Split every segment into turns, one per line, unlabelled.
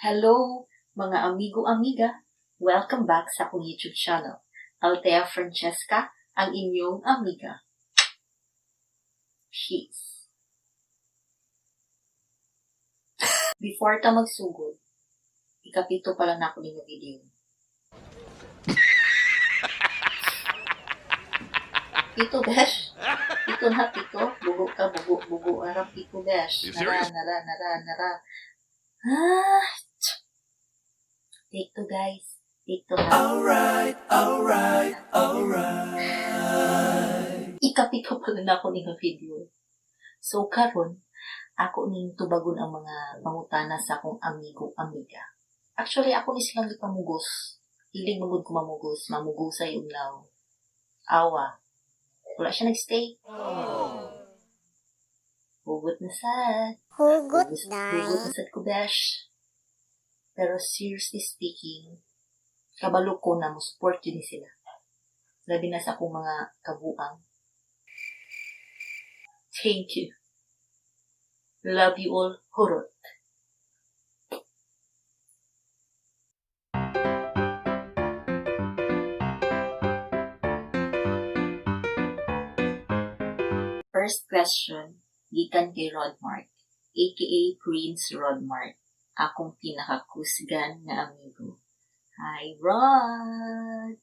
Hello, mga amigo-amiga! Welcome back sa akong YouTube channel. Althea Francesca, ang inyong amiga. Peace. Before ta magsugod, ikapito pa lang nako ninyo video. Pito, besh. Pito na, pito. Bugo ka, bugo, bugo. Arap, pito, besh.
You
Nara,
serious?
Nara, nara, nara. Ah! Take two, guys. Take two na.
Alright.
Ikapito pa lang ako ning video. So karon, ako ning tubagon ang mga pangutana sa akong amigo-amiga. Actually, ako ni silang gipamugos. Hilig magud ko mamugos, mamugosay og law. Awa. Wala siya nagstay. Hugot na sad.
Hugot,
Hugot
day.
na sad ko, besh. Pero seriously speaking, kabalo ko na mo support yun ni sila. Labi na sa akong mga kabuang. Thank you. Love you all. Hurot. First question, gikan kay Rodmark, aka Prince Rodmark, akong pinakakusgan nga amigo. Hi, Rod!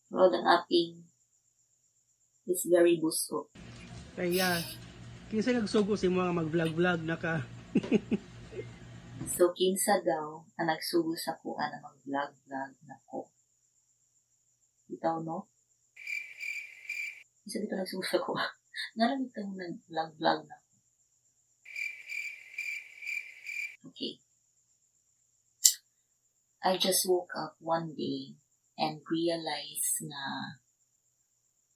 Rod, ang aping is very busog.
Kaya, kinsa nagsugo sa mga mag-vlog-vlog na ka?
So, kinsa daw ang nagsugo sa kuha na mag-vlog-vlog na ko? Ikaw, no? Isa dito nagsugo sa kuha. Nga lang ito nag-vlog-vlog na ko. Okay. I just woke up one day and realized na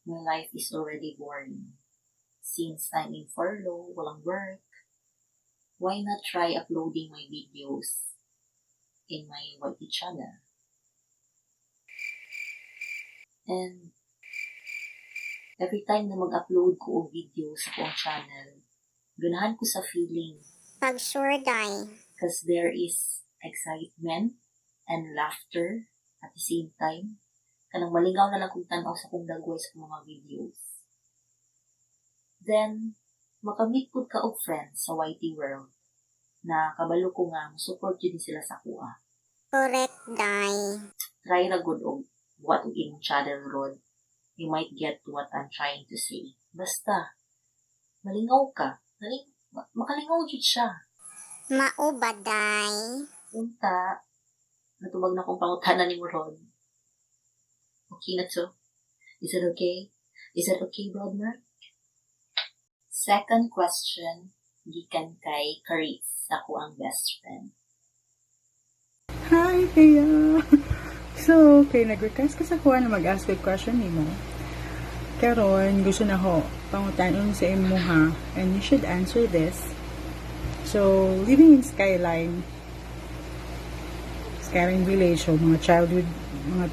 my life is already boring. Since I'm in furlough, walang work, why not try uploading my videos in my YT channel? And every time na mag-upload ko og video sa akong channel, ganahan ko sa feeling
Pag sure, day.
Because there is excitement and laughter at the same time. Kanang malingaw na lang kong tanaw sa kong dagway sa akong mga videos. Then, makamit pud ka og friends sa YT world na kabalo ko nga support yun sila sa kuha.
Correct, day.
Try ra gud og buhat og imong channel, Rod. You might get what I'm trying to say. Basta, malingaw ka. Makalingaw jud siya.
Mao ba, day?
Unta, natubag na akong pangutana ni mo, Rod. Okay na to? Is it okay? Is it okay, Rodmer? Second question, gikan kay Caris, ako ang best friend.
Hi, Thea! So, okay, nag-request ka sa kuha na mag-ask a question nimo. Karon, gusto na ho, pangutanon sa imo ha, and you should answer this. So, living in Skyline, Skyline Village, so mga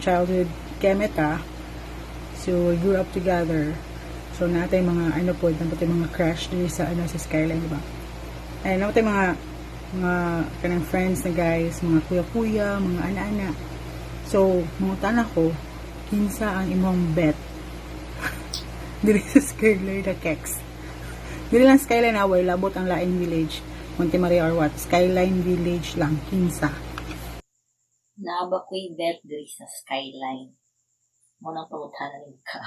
childhood kemeta. So, we grew up together. So, natay mga, ano po, napatay mga crush diri sa, ano, sa Skyline, di ba? And napatay mga kanang friends na guys, mga kuya-kuya, mga ana-ana. So, mangutana ko, kinsa ang imong bet diri sa Skyline na keks? Diri lang Skyline ha, way labot ang laing village, Monte Maria or what. Skyline Village lang, kinsa?
Naa ba ko'y bet diri sa Skyline? Mo nang pangutana ni ka.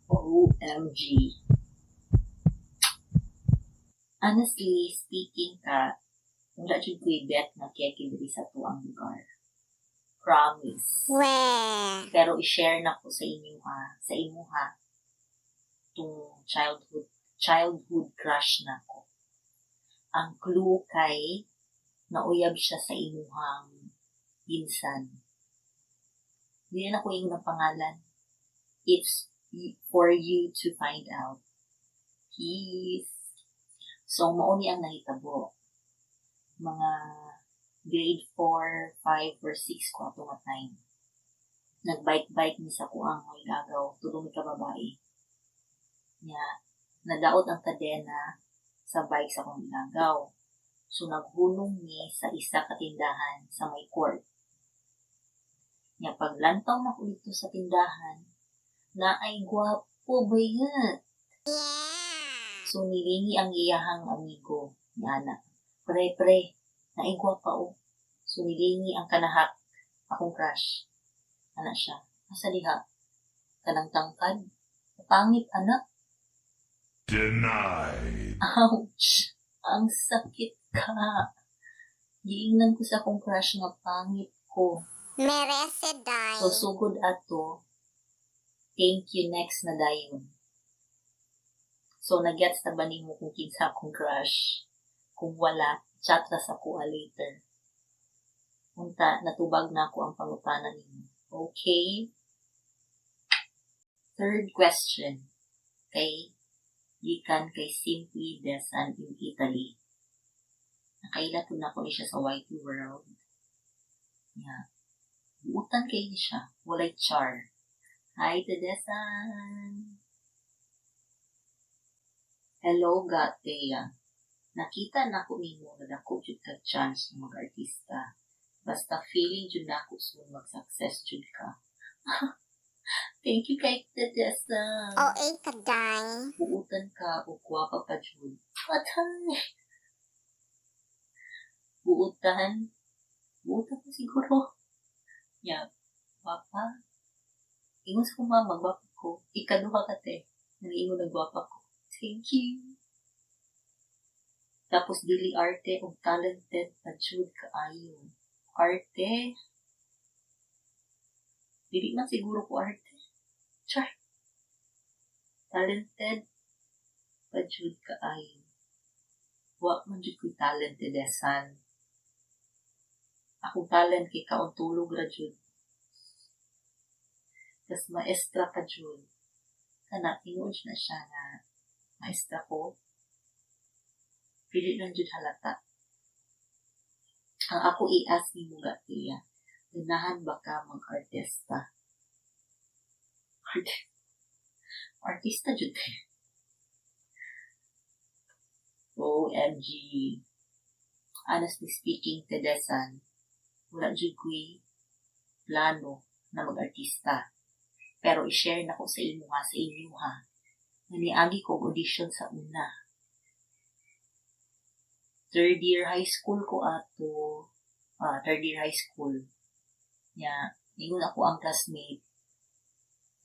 OMG. Honestly speaking ka, wala jud ko'y bet na keke diri sa tuang lugar. Promise.
We.
Pero i-share na ko sa inyo ha, sa imo ha, tung childhood crush na ko. Ang clue kay nauyab siya sa imuhang pinsan. Hindi na ko ingon ang pangalan. It's for you to find out. Peace. So, mao ni ang nahitabo. Mga grade 4, 5, or 6 ko ato nga time. Nagbike-bike ni sa kuang may gagaw, tulong ka babae. Nya, nadaot ang kadena Sa bike sa akong ilagaw. So naghunong mi sa isa ka tindahan sa may court. Nya paglantaw nako didto sa tindahan, naay gwapo bayot. So nilingi ang iyahang amigo niana. "Pre, pre, naay gwapa oh." So nilingi ang kanahak, akong crush. Ana siya. "Asa diha? Kanang tangkad? Pangit ana."
Denied.
Ouch! Ang sakit ka. Giingnan ko sa akong crush nga pangit ko.
Merece, day.
So sugod ato, thank you, next na dayon. So nagets na ba nimo kung kinsa akong crush? Kung wala, chat ra sa akoa later. Unta, natubag na ako ang pangutana nimo. Okay? Third question. Kay gikan kay Simply Desan in Italy. Nakaila pud nako ni siya sa YT World. Yeah. Buutan kay ni siya. Walay char. Hi, Tedesan! Hello, Gatea. Nakita nako nimo nga dako jud kag chance na mag-artista. Basta feeling jud nako soon mag-success jud ka. Thank you kay Tedesan.
OA ka, day.
Buutan ka o gwapa pa jud. Patay! Buutan? Buutan ko siguro. Yeah. Gwapa. Ingon sa kong mama, gwapa ko. Ikaduha ka te. Nag-ingon na gwapa ko. Thank you. Tapos dili arte og talented pa jud kaayo. Arte? Dili man siguro ko arte. Char. Talented pa jud kaayo. Wa man jud ko'y talented esan. Akong talent kay kaon tulog ra jud. Tas maestra pa jud. Kana ingon na siya nga maestra ko. Dili lang jud halata. Ang ako i-ask nimo Gatia, ganahan ba ka mag-artista? Artista jud. OMG. Honestly speaking, Tedesan, wala jud ko'y plano na mag-artista. Pero i-share na ko sa imo ha, sa inyo ha. Nga niagi ko og audition sa una. Third year high school ko ato. Ah, third year high school. Nya, ingon ako ang classmate,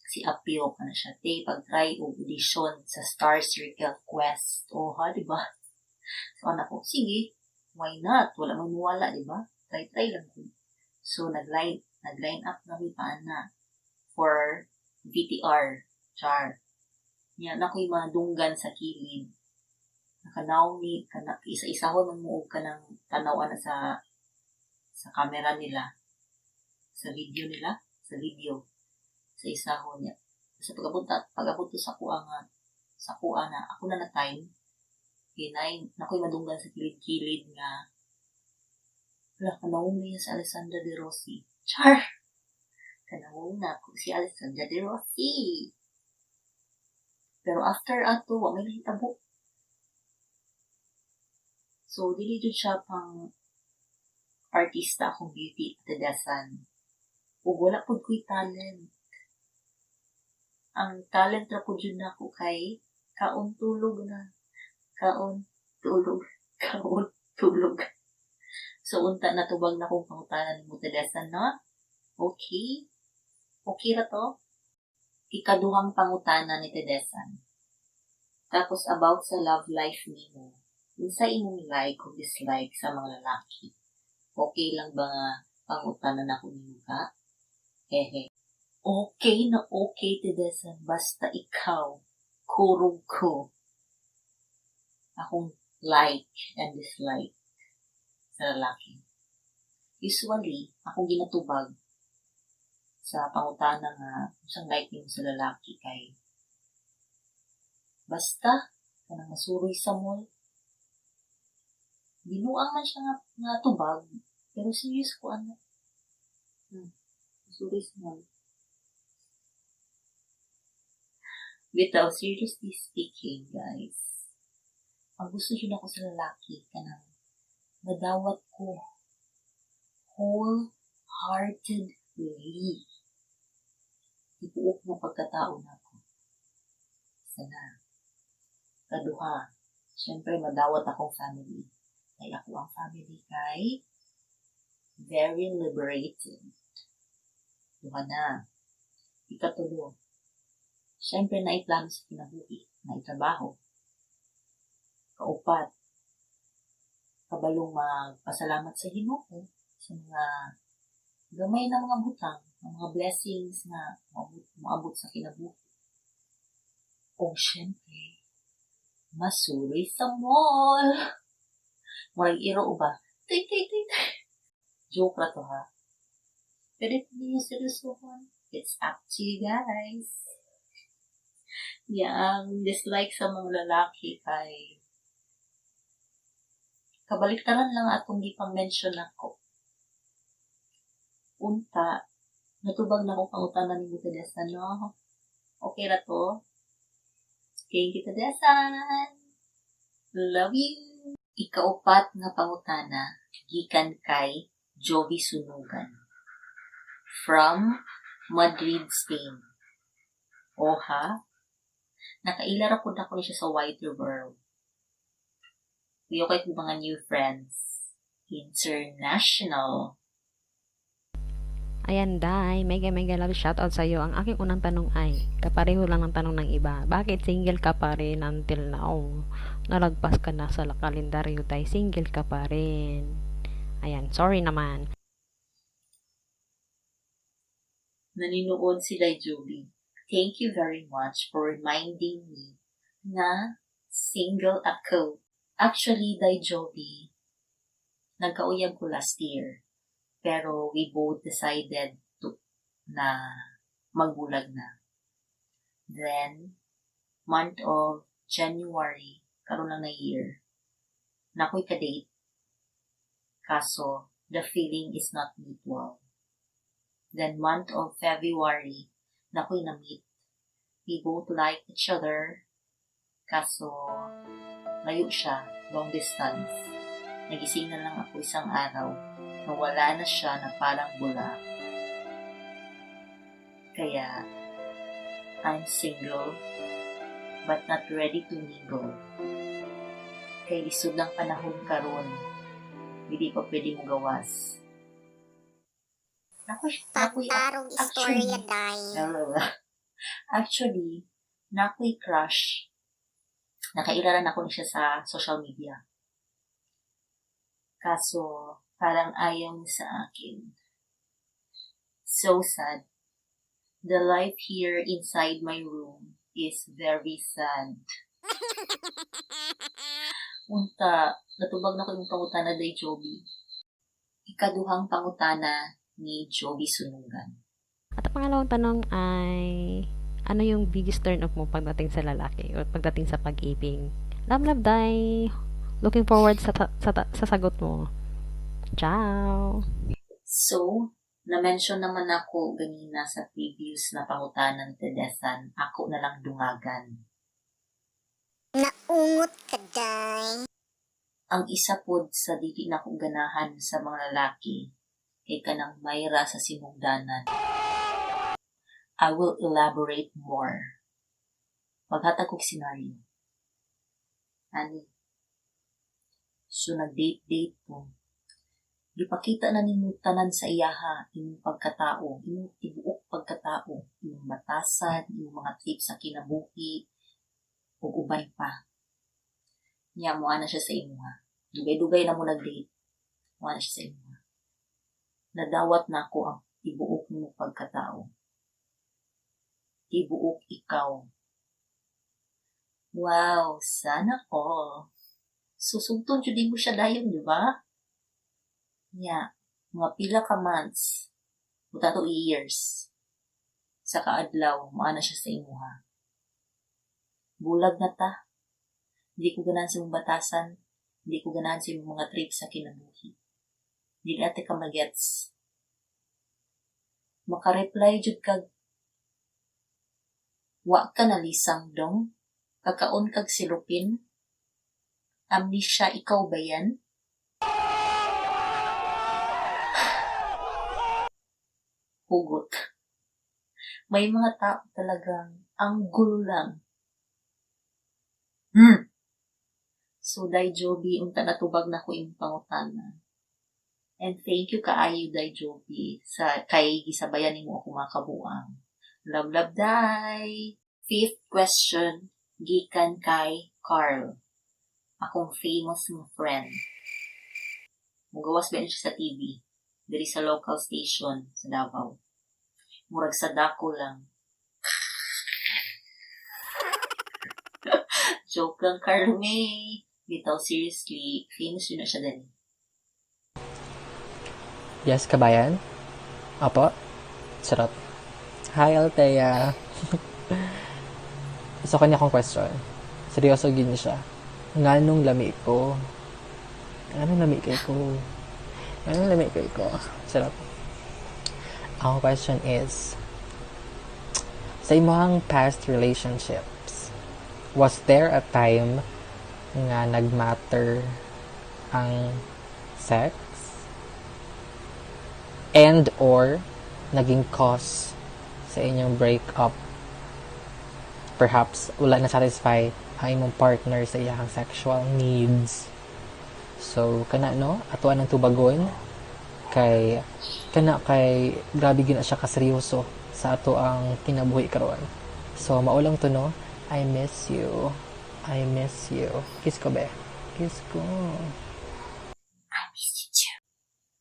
si Apio kana siya, "Te, pag-try og audition sa Star Circle Quest." Oh, ha, di ba? So, ana ko, "Sige, why not? Wala man mawala, di ba? Try, try lang ko." So, nag-line up na mi paana for VTR, char. Nya, naa ko'y mga dunggan sa kilid. Nakanaw ni, kana, isa-isahon man mo og kanang tanaw ana sa camera nila, sa video nila, sa video, sa isahon niya. Sa pag-abot to sa kuha nga, sa kuha na, ako na na time, kay naa ko'y madunggan sa kilid-kilid nga, wala, kanawong niya sa Alessandra De Rossi. Char! Kanawong na ako si Alessandra De Rossi. Pero after ato, wa may nahitabo. So, dili jud siya pang artista akong beauty at dasan. Ug wala pud ko'y talent. Ang talent ra pud jud nako kay kaon tulog na. Kaon, tulog, kaon, tulog. So unta natubag na kong pangutana nimo Tedesan na. Okay? Okay ra to? Ikaduhang pangutana ni Tedesan. Tapos about sa love life nimo, unsa imong like o dislike sa mga lalaki? Okay lang ba nga pangutana nako nimo ka? Hehe. Okay na okay, Tedesan. Basta ikaw, kurog ko. Akong like and dislike sa lalaki. Usually, akong ginatubag sa pangutana nga unsang like nimo sa lalaki kay basta kanang masuroy sa mall. Binuang man siya nga tubag, pero serious ko ano. Masuroy sa mall. Bitaw, seriously speaking, guys. Ang gusto jud ako sa lalaki, kanang madawat ko wholeheartedly. Tibuok nga pagkatao nako. Isa na. Kaduha, syempre madawat akong family. Kay ako ang family kay very liberated. Duha na. Ikatulo, syempre naiplano sa kinabuhi, naitrabaho. Kaupat, kabalong magpasalamat sa Ginoo sa mga gamay na mga butang, ang mga blessings nga moabot sa kinabuhi. O syempre, masuroy sa mall. Murag iro ba? Tuy, tuy, tuy, tuy. Joke ra to ha. Pero if hindi nyo seryosohon, it's up to you guys. Yeah, ang dislike sa mga lalaki kay kabaliktaran lang atong gipang-mention nako. Unta, natubag na akong pangutana ni Tadesan, no? Okay ra to? Thank you, Tadesan! Love you! Ikaupat nga pangutana, gikan kay Jovi Sunugan. From Madrid, Spain. Oha, nakaila ra pud ako ni siya sa wider world. Kuyo kay kong mga new friends. International.
Ayan, Day. Mega mega love shoutout sa'yo. Ang aking unang tanong ay, kapareho lang ng tanong ng iba. Bakit single ka pa rin until now? Nalagpas ka na sa kalendaryo, Day. Single ka pa rin. Ayan, sorry naman.
Naninuod sila, Joby. Thank you very much for reminding me na single ako. Actually, Day Joby, nagkauyab ko last year. Pero we both decided to na magbulag na. Then, month of January, karon lang na year, nakoy ka-date. Kaso, the feeling is not mutual. Then, month of February, nakoy na-meet. We both like each other. Kaso, layo siya, long distance. Nagising na lang ako isang araw, nawala na siya na parang bula. Kaya, I'm single, but not ready to mingle. Kay lisod ng panahon karon, hindi pa pwede mo gawas. Naku, naku,
Pagtarog istorya, day.
Actually, nakoy crush. Nakaila na ako ni siya sa social media. Kaso, parang ayaw niya sa akin. So sad. The life here inside my room is very sad. Unta, natubag na ko yung pangutana, Day Joby. Ikaduhang pangutana ni Joby Sunugan.
At ang pangalawang tanong ay, ano yung biggest turn off mo pagdating sa lalaki o pagdating sa pag-ibig? Love, love, Day! Looking forward sa sagot mo. Ciao!
So, na-mention naman ako ganina sa previous na pangutana ni Tedesan, ako na lang dungagan.
Naungot ka, day.
Ang isa pod sa dili na ko ganahan sa mga lalaki kay kanang mayra sa sinugdanan. I will elaborate more. Maghatag kog scenario. Ani. So nag-date-date ko. Gipakita na nimo tanan sa iyaha imong pagkatao, imong tibuok pagkatao, imong batasan, imong mga trip sa kinabuhi, ug uban pa. Nya mo na siya sa imuha. Dugay-dugay na mo nag-date. Mo na siya sa imuha. Nadawat na ako ang tibuok nimo pagkatao. Tibuok ikaw. Wow, sana all. Susugton jud mo siya dayon, di ba? Nya, mga pila ka months, uta to years, sa kaadlaw, maana siya sa imuha. Bulag na ta. Hindi ko ganahan sa imong batasan. Hindi ko ganahan sa imong mga trip sa kinabuhi. Hindi natin ka magets. Maka-reply jud kag wa ka nalisang dong, kakaon kag silupin. Amnesia, ikaw ba yan? Hugot. May mga tao talagang ang gulo lang. So, Day Joby, unta natubag na ko imong pangutana. And thank you kaayo, Day Joby, sa kay gisabayan nimo ako, mga kabuang. Love, love, Day! Fifth question, gikan kay Carl, akong famous nga friend. Mugawas ba siya sa TV diri sa local station sa Davao. Murag sa dako lang. Joke lang, Carl May. Bitaw, seriously, famous yun na siya dali.
Yes, kabayan? Opo? Charot. Hi, Althea. So, kanya akong question. Seryoso gid siya. Nganong lami ko? Nganong lami kay ko? Nganong lami kay ko? Charot. Ang question is, sa imong past relationships, was there a time nga nagmatter ang sex and or naging cause sa inyong breakup? Perhaps wala na satisfy ang imong partner sa iyang sexual needs. So kana, no, ato ang tubagon kay kana kay grabe gid na siya kaseryoso sa ato ang kinabuhi karon. So mao lang to, no. I miss you, I miss you. Kiss ko, be. Kiss ko.
I miss you too.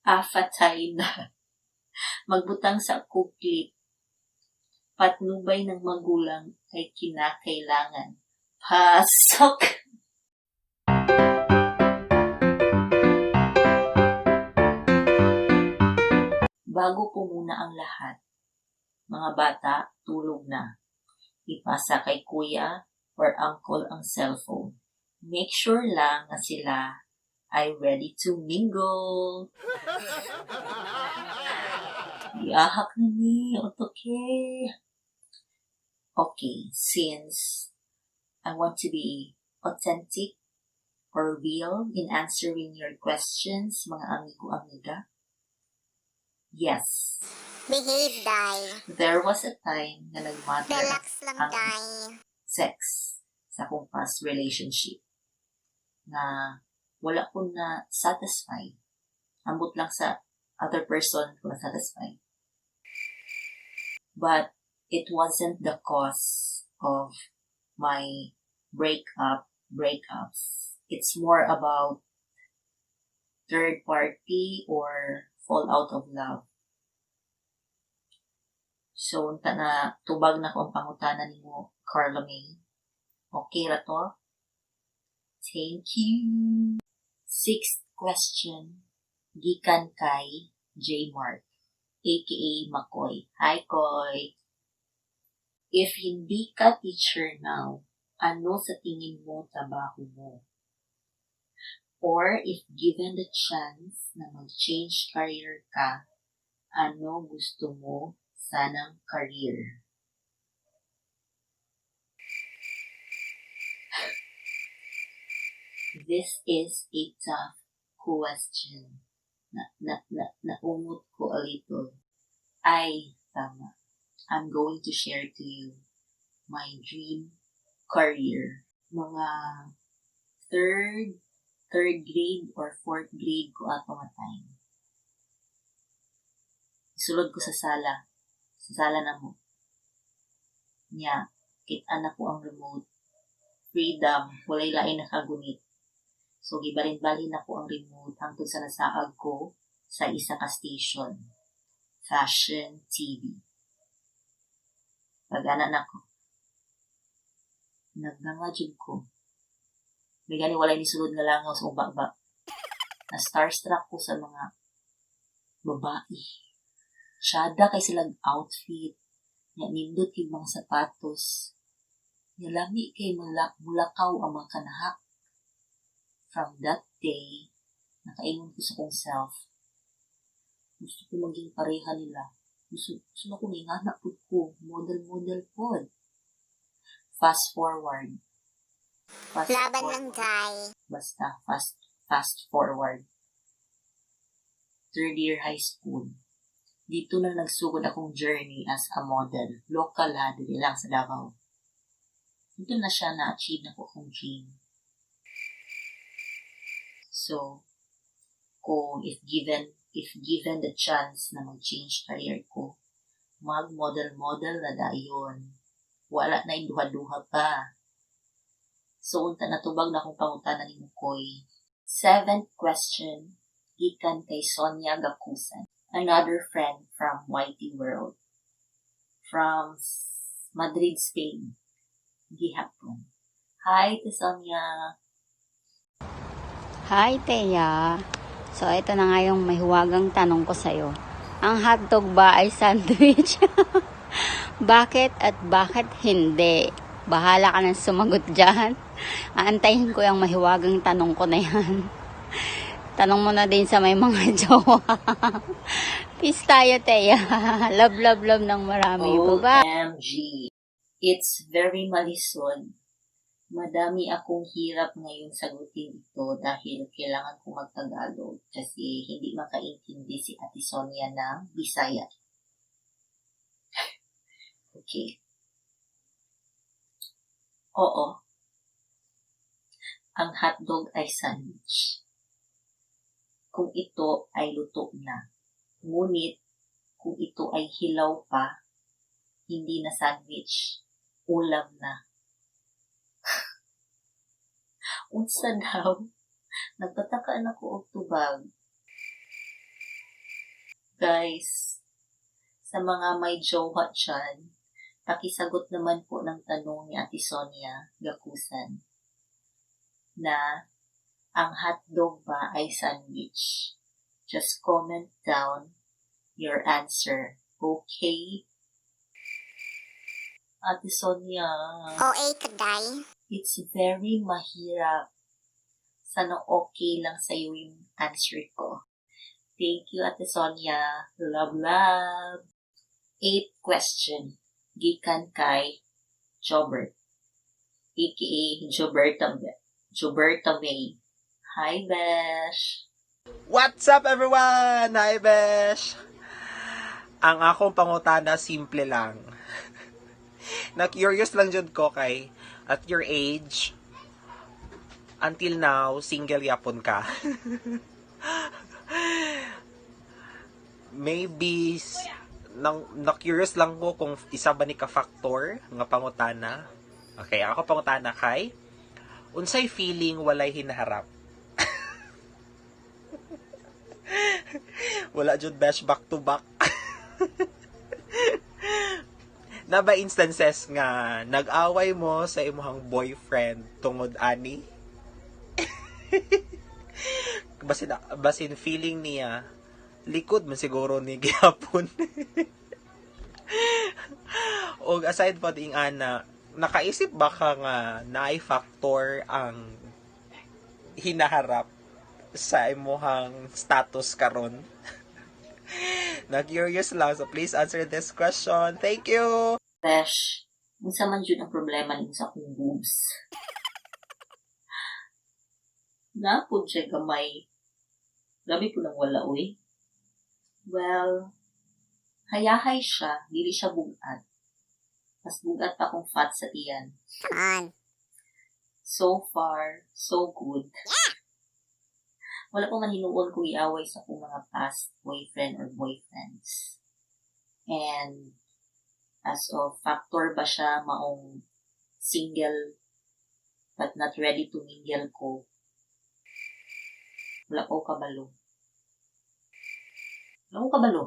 Afatay na. Magbutang sa clip. Patnubay ng magulang ay kinakailangan. Pasok! Bago po muna ang lahat, mga bata, tulog na. Ipasa kay kuya or uncle ang cellphone. Make sure lang na sila ay ready to mingle. Iahak na ni, okay. Okay, since I want to be authentic or real in answering your questions, mga amigo-amiga, yes,
Behave, Day.
There was a time na nagmatter
Relax lang,
ang
Day.
Sex sa akong past relationship na wala ko na satisfy. Ambot lang sa other person ko na satisfy. But it wasn't the cause of my breakups. It's more about third party or fall out of love. So, unta na tubag na ko ang pangutana nimo, Carla May. Okay ra to? Thank you. Sixth question, gikan kay J. Mark, aka Makoy. Hi, Koy. If hindi ka teacher now, ano sa tingin mo trabaho mo? Or if given the chance na mag-change career ka, ano gusto mo sanang career? This is a tough question. Na naungot ko a little. Ay, tama. I'm going to share to you my dream career. Mga third grade or fourth grade ko ato nga time. Sulod ko sa sala. Sa sala na mo. Nya, kita na ko ang remote. Freedom, walay lain nakagunit. So, gibalin-balin nako ang remote hangtod sa nasaag ko sa isa ka station. Fashion TV. Pag-ana nako, nagnganga jud ko. May gani walay ni sulod nga langaw sa baba. Na starstruck ko sa mga babae. Syada kay silang outfit. Nya nindot kay mga sapatos. Nya lami kay mulakaw ang mga kanahak. From that day, nakaingon ko sa kong self, gusto ko maging pareha nila. Gusto na ko ingana pud ko, model-model pod. Fast forward, Fast
Laban lang,
forward.
Day.
Basta, fast, fast forward. Third year high school. Dito na nagsugod akong journey as a model. Local ha, dili lang sa Davao. Dito na siya na-achieve na ko akong dream. So, kung if given the chance na mag-change career ko, mag-model-model na dayon. Wala na duha-duha pa. So, unta natubag na akong pangutana nimo, Koy. Seventh question, gikan kay Sonia Gakusan, another friend from YT World. From Madrid, Spain. Gihapon. Hi to Sonia.
Hi, Thea. So, ito na nga yung may huwagang tanong ko sa'yo. Ang hotdog ba ay sandwich? Bakit at bakit hindi? Bahala ka nang sumagot dyan. Aantayin ko yung mahiwagang tanong ko na yan. Tanong mo na din sa may mga jowa. Peace tayo, Thea. Love, love, love ng marami. Bye-bye.
OMG. It's very malisod. Madami akong hirap ngayon sagutin ito dahil kailangan kong magtagalog kasi hindi makaintindi si Ate Sonia ng Bisaya. Okay. Oo. Ang hotdog ay sandwich kung ito ay luto na. Ngunit kung ito ay hilaw pa, hindi na sandwich, ulam na. Unsa daw? Nagpataka na ko og tubag. Guys, sa mga may jowa dyan, pakisagot naman po ng tanong ni Ate Sonia Gakusan na ang hotdog ba ay sandwich? Just comment down your answer. Okay? Ate Sonia,
OA ka, day.
It's very mahirap. Sana okay lang sa'yo yung answer ko. Thank you, Ate Sonia. Love, love. Eighth question. Gikan kay Jobert, aka Joberta May. Hi, Besh!
What's up, everyone? Hi, Besh! Ang akong pangutana, simple lang. Na-curious lang jud ko kay at your age, until now, single yapon ka. Maybe, nang, na-curious lang ko kung isa ba ni ka factor nga pangutana. Okay, ako pangutana kay, unsay feeling walay hinaharap? Wala jud, Besh, back to back. Naa ba instances nga nag-away mo sa imong boyfriend tungod ani? Basin feeling niya likod man siguro ni gihapon. Og aside pa ing ana, nakaisip ba ka nga naay factor ang hinaharap sa imuhang status karon? Na-curious lang, so please answer this question. Thank you!
Besh, unsa man jud ang problema nimo sa akong boobs? Naa pod siya gamay. Grabe po nang wala, uy. Well, hayahay siya, dili siya bugat. Mas bugat pa kung fat sa tiyan.
Come on.
So far, so good. Wala ko man hinuon kung iaway sa akong mga past boyfriend or boyfriends. And as of factor ba siya maong single but not ready to mingle ko, wala ko kabalo. Wala ko kabalo.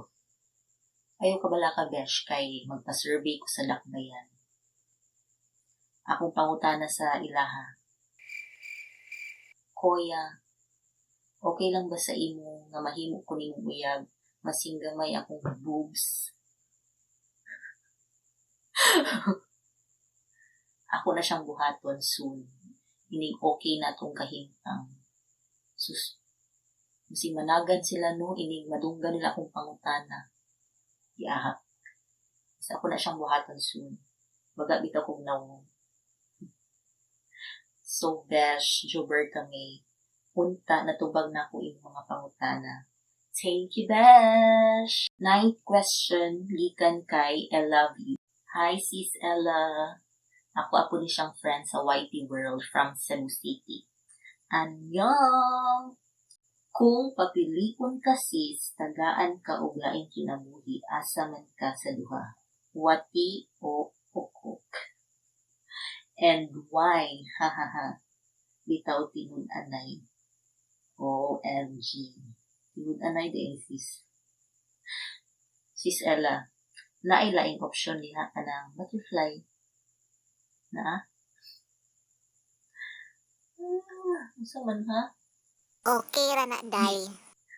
Ayaw kabala ka, Besh, kay magpa-survey ko sa lakbayan. Akong pangutana sa ilaha. Kuya, okay lang ba sa imo nga mahimo ko nimong uyab, masing gamay akong boobs? Ako na siyang buhaton soon. Inig okay na tong kahimtang. Sus, masing managan sila no, inig madunggan nila akong pangutana. Iahak. Basta ako na siyang buhaton soon. Baga bitaw kong nawong. So, Besh, Joberta May, unta natubag na ko imong mga pangutana. Thank you, Besh! Ninth question, gikan kay I love you. Hi, Sis Ella. Ako ni siyang friend sa YT World from Cebu City. Annyeong! Kung papilion ka, sis, tagaan ka og laing kinabuhi, asa man ka sa duha? Wati o Ukok? And why? Hahaha. Bitaw tinud-anay. OMG. Tinud-anay di sis. Sis Ella, naay laing option diha kanang butterfly. Na? Ah, unsa man ha?
Okay ra na, day.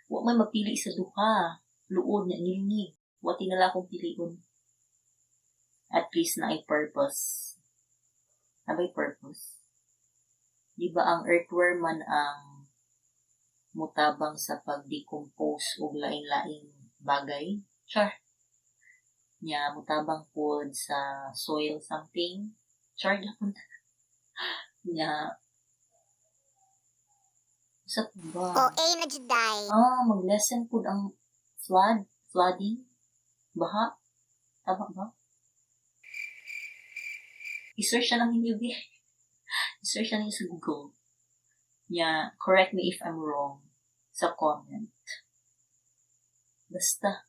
Wa man mapili sa duha. Luod nga ngilngig. Wa tinala akong pilion. At least naay purpose. Abay purpose. Di ba ang earthworm man ang mutabang sa pag-decompose og laing-laing bagay? Char. Nya mutabang pod sa soil something. Char gyapon. Nya sa ba?
OA na jud, day.
Ah, mag-lessen pud ang flood, flooding, baha. Tama ba? I-search na lang ninyo, be. I-search na ninyo sa Google. Yeah, correct me if I'm wrong sa comment. Basta,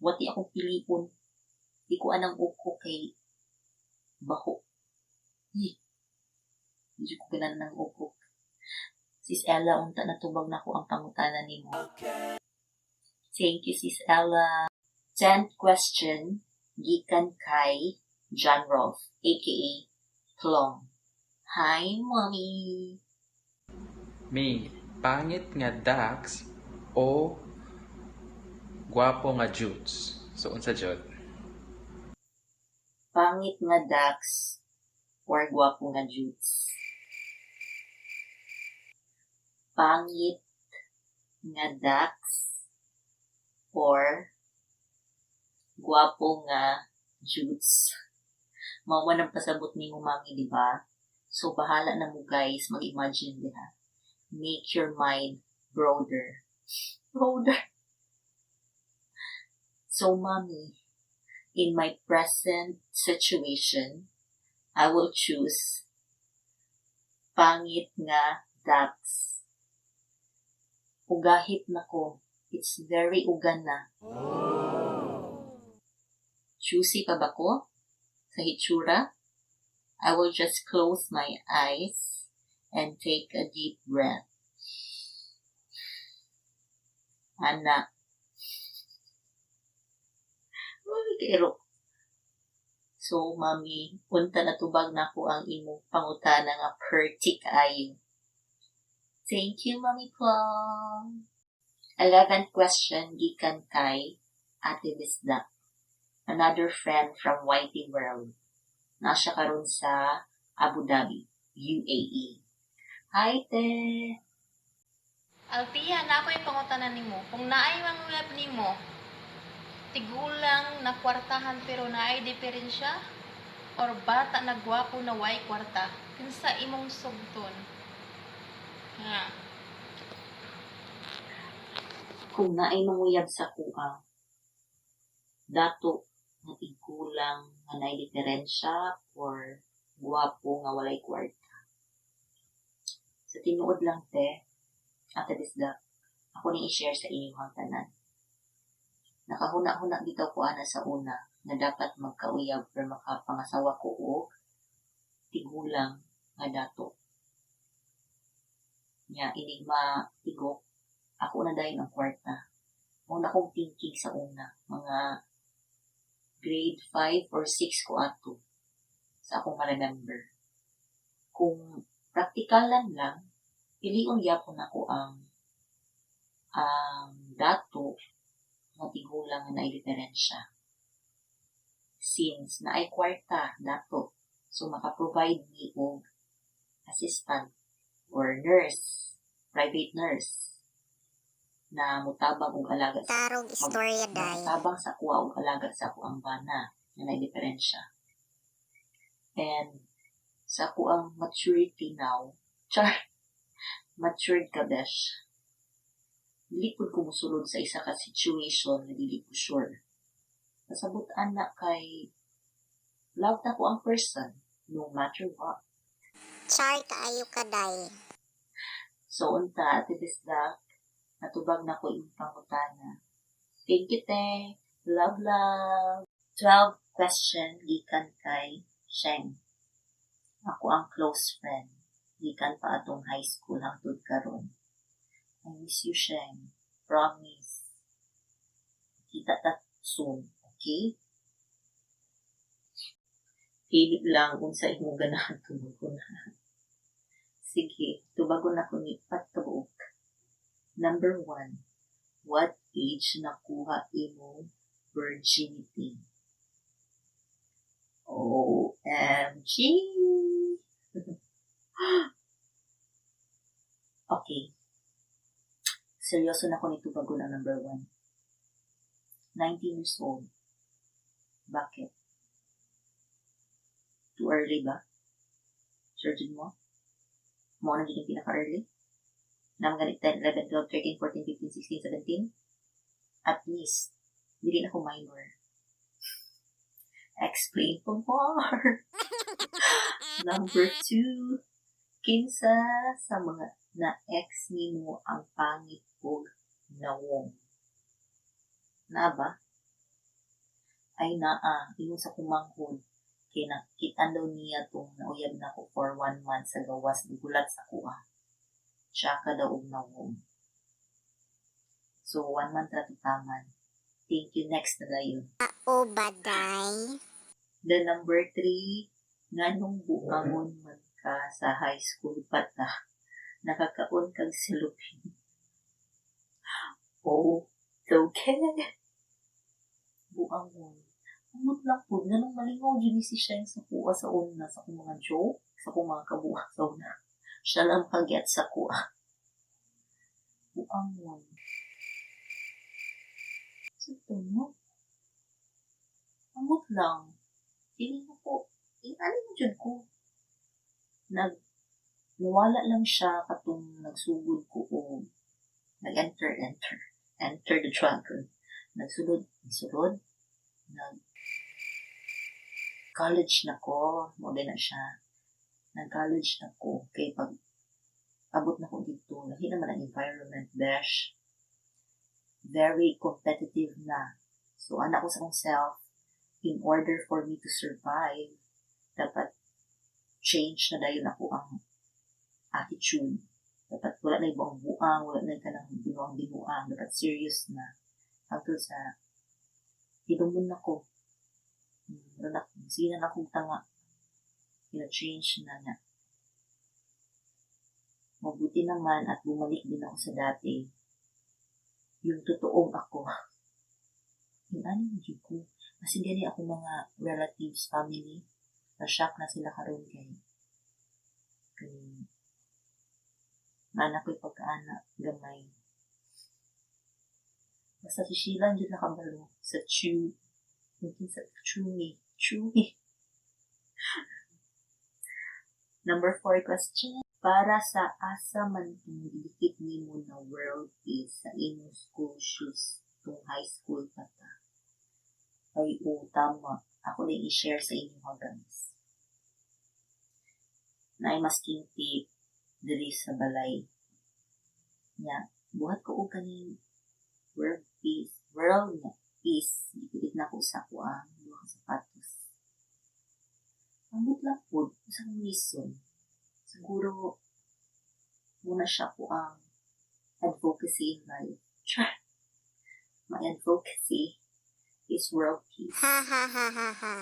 wati akong pilion. Di ko anang uko kay baho. Eh, di ko ganahan ng uko. Sis Ella, unta natubag na ko ang pangutana nimo. Thank you, Sis Ella. 10th question, gikan kay John Rolfe, aka Plong. Hi, Mommy!
May pangit nga Dax o gwapo nga Jutes? So unsa jud?
Pangit nga Dax or gwapo nga Jutes? Pangit nga Dax or gwapo nga Jutes? Mao man ang pasabot nimo, Mami, di ba? So bahala na mo, guys, mag-imagine diha. Make your mind broader. Broader. So, Mommy, in my present situation, I will choose pangit nga Dax. Ugahit na ko. It's very ugan na. Choosy pa ba ko? Sa hitsura? I will just close my eyes and take a deep breath. Ana. Uy, kairo. So, Mami, unta natubag na ko ang imong pangutana nga perti kaayo. Thank you, Mami Plong. 11th question, gikan kay Ate Bisda. Another friend from YT World. Naa siya karon sa Abu Dhabi, UAE. Hi, te!
Althea, naa ko'y pangutana nimo. Kung naay manguyab nimo, tigulang na kwartahan pero naay diferensya or bata na gwapo na way kwarta, kinsa imong sugton? Ha.
Kung naay manguyab sa kuha, dato nga tigulang nga naay diferensya or gwapo nga walay kwarta. Sa tinuod lang, te, Ate Bisda, ako ning i-share sa inyong tanan. Nakahuna-huna bitaw ko ana sa una nga dapat magkauyab or makapangasawa ko og tigulang nga dato. Nya inig matigok, ako na dayon ang kwarta. Mao na akong thinking sa una, mga grade 5 or 6 ko ato sa akong ma-remember. Kung praktikalan lang, pilion gyapon nako ang dato nga tigulang nga naay diferensya. Since naay kwarta dato, so maka-provide ni og assistant or nurse, private nurse na mutabang og alaga sa
Tarong istorya, day.
Mutabang sa kuha og alaga sa ako ang bana nga naay diferensya. And Sa akoang maturity now, char, matured ka, besh. Dili pud ko mosulod sa isa ka situation na dili ko sure. Pasabot ana kay love na ko ang person, no matter what.
Char kaayo ka, day.
So unta, Ate Bisdak, natubag na ko imong pangutana. Thank you, te. Love, love. 12 question gikan kay Sheng. Ako ang close friend. Gikan pa atong high school hangtod karon. I miss you, Sheng. Promise. Kita ta soon, okay? Pili lang unsa imong ganahan tubagon. Sige, tubagon ako ni upat ka buok. Number 1, what age nakuha imong virginity? OMG! Okay. Seryoso na ko ni tubagon ang number 1. 19 years old. Bakit? Too early ba? Sure jud mo? Mao na jud yung pinaka-early? Naa man gani 10, 11, 12, 13, 14, 15, 16, 17? At least, dili na ko minor. Explain pa more. Number 2, kinsa sa mga na-ex nimo ang pangit og nawong? Naa ba? Ay naa, ingon sa kumanghod. Kay nakit-an daw niya tong nauyab na ko for 1 month sa gawas, nigulat sa kuha. Tsaka daw og nawong. So, 1 month ra taman. Thank you, next na dayon.
O ba, day?
The number 3, nganong buangon man ka sa high school pa ta? Nakakaon kag cellophane. Oh, it's okay. Buangon. Amot lang po, nganong malingaw dyan ni si Sheng sa kuha sa una, sa akong mga joke, sa akong mga kabuha sa una. Siya lang kaget sa kuha. Buangon. Sa mo? Amot lang. Feeling ko, ano mo dyan ko? Nawala lang siya katong nagsugod ko o nag-enter, enter, enter the dragon. Nagsulod, nagsulod, nag college na ko, mo na siya. Nag-college na ko, kay pag abot na ko dito, lahi naman ang environment, besh. Very competitive na. So, ana ko sa akong self, in order for me to survive, dapat change na dayon ako ang attitude. Dapat wala na ibang buang, wala na kanang binuang-binuang, dapat serious na. Hangtod sa hinumon nako. Sige na akong tanga. Kina-change na niya. Mabuti naman at bumalik din ako sa dati. Yung totoong ako. Yung ano yung ko. Kasi gani ako mga relatives, family. Na-shock na sila karon kay naanak ko'y pagkaanak, gamay. Basta si Sheila ang dyan nakabalo sa chew. Mungkin sa chew me. Chew me. Number 4 question. Para sa asa man itong gidikit nimo na world is sa imong school shoes tung high school pa ta? Ay, oo, tama. Ako na i-share sa inyo ha, guys. Naay masking tape diri sa balay. Nya, buhat ko og kaning world peace, world nga peace. Gipilit na ko sa ako ang duha ka sapatos. Ambot lang pod, sa reason. Siguro, muna siya ko ang advocacy in life. Char! My advocacy is world peace.
Ha ha ha ha ha.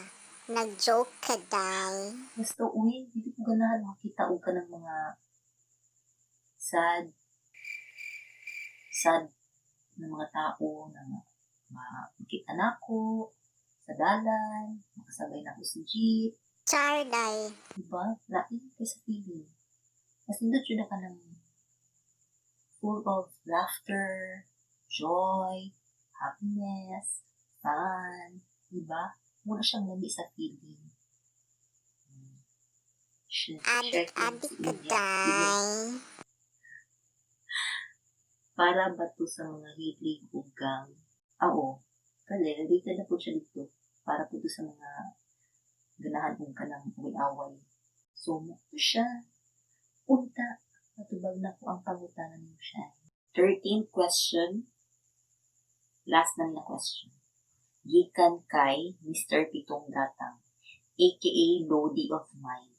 Nag-joke ka, day.
Basta, uy, hindi ko ganahan makita og ka ng mga sad, sad na mga tao na makita na ako sa dalan, makasabay na ako sa jeep.
Char, day.
Diba? Lain kay sa feeling. Mas nindot yun na ka ng full of laughter, joy, happiness, fun. Diba? Muna siyang lami sa feeling. Share ko
Adik-adik
sa
ka,
inyo.
day.
Para ba to sa mga hilig ug gang? Oo. Kali, related na po siya dito. Para po to sa mga ganahan og kanang away-away. So, mo to siya. Unta, natubag na ko ang pangutana nimo siya. 13th question. Last na na question. Gikan kay Mr. Pitong Gatang, aka Lodi of Mine.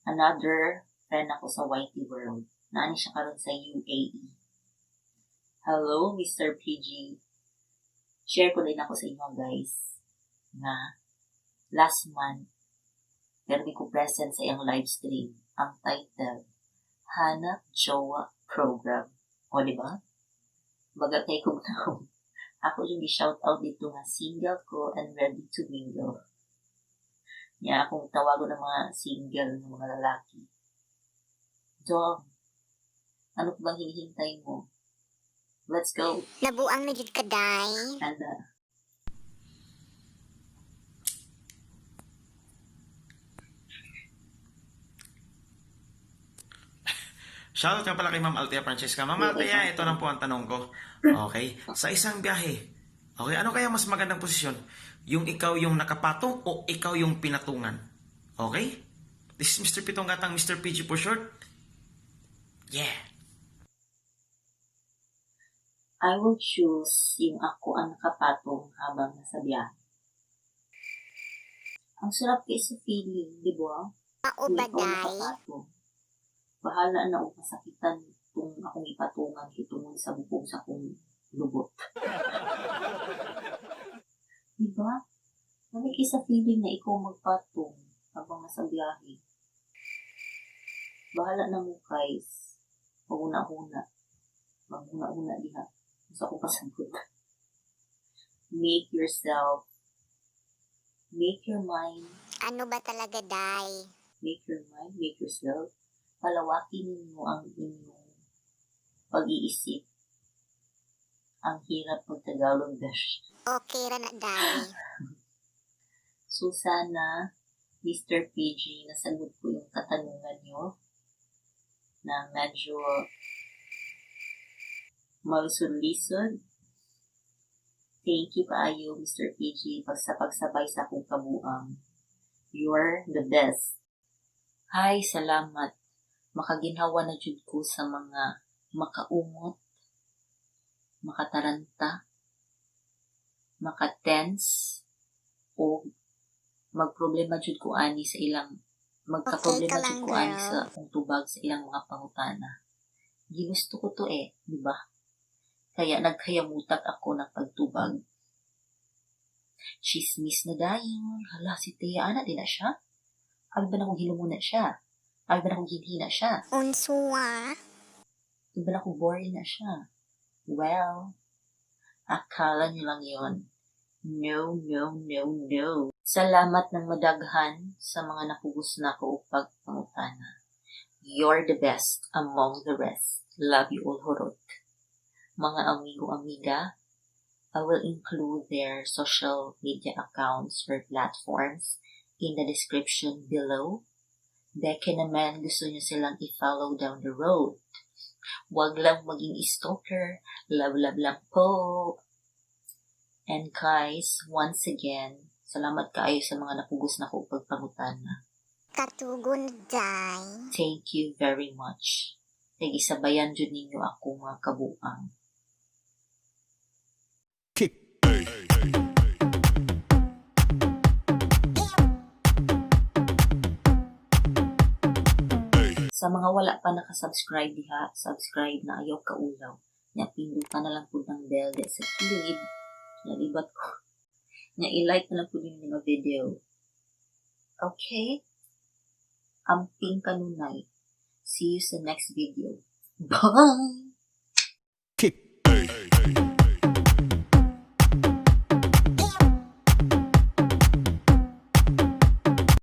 Another friend ako sa YT World. Naani siya karon sa UAE. Hello, Mr. PG. Share ko din ako sa inyo, guys, na last month, pero ko present sa iyang live stream. Ang title, Hanap Jowa Program. O, di ba? Baga kay kong taong. Ako yung i-shout out dito nga single ko and ready to mingle. Niya akong tawagon ng mga single ng mga lalaki. Dong, ano pa bang hinihintay mo? Let's go.
Nabuang na jud ka, day.
Ana.
Shoutout nga pala kay Ma'am Althea Francesca. Ma'am Althea, ito lang po ang tanong ko. Okay. Sa isang biyahe, okay, ano kaya mas magandang posisyon? Yung ikaw yung nakapatong o ikaw yung pinatungan? Okay? This is Mr. Pitong Gatang, Mr. PG for short. Yeah.
I will choose yung ako ang nakapatong habang nasa biyahe. Ang sarap kay sa feeling, di ba?
Mao
Yung
ba,
ikaw
day?
nakapatong. Bahala na og masakitan tung akong ipatungan kay tungod sa bukog sa akong lubot. Di ba? Lami kay sa feeling na ikaw magpatong habang nasa biyahe. Bahala na mo, guys. Maghuna-huna. Maghuna-huna diha. Sa akong pasabot. Make yourself, make your mind,
Ano ba talaga, day?
Make your mind, make yourself. Palawakin ninyo ang inyong pag-iisip. Ang hirap mag-Tagalog, dash.
Okay ra na, day.
So sana, Mr. PG, nasagot ko yung katanungan nyo na medyo malisod-lisod. Thank you kaayo, Mr. PG, pag sa pagsabay sa akong kabuang. You're the best. Hi, salamat. Makaginhawa na jud ko sa mga makaungot, makataranta, makatense, o magproblema jud ko ani sa ilang
Okay
magkaproblema
ka
jud
lang,
ko ani
girl.
sa akong tubag sa ilang mga pangutana. Ginusto ko to eh, di ba? Kaya nagkayamutak ako ng pagtubag. Chismis na dayon. Hala, si Thea, ana din na siya. Abi ba na kung hilumuna siya? Abi ba na kung hinhina siya?
Unsuwa?
Abi ba na kung boring na siya? Well, akala niyo lang yon. No, no, no, no. Salamat ng madaghan sa mga napugos na ko og pagpangutana. You're the best among the rest. Love you all, hurot. Mga amigo amiga, I will include their social media accounts or platforms in the description below. Beke naman gusto nyo silang i-follow down the road. Wag lang maging stalker. Love, love lang po. And guys, once again, salamat kaayo sa mga napugos na ko pagpangutana.
Katugon, day.
Thank you very much. Kay gisabayan jud ninyo ako, mga kabuang. Sa mga wala pa nakasubscribe diha, subscribe na, ayaw kaulaw. Nya pindutan na lang pud ng bell diha sa kilid. Nalibat ko. Nya i-like na lang pud yung mga video. Okay? Amping kanunay. See you sa next video. Bye!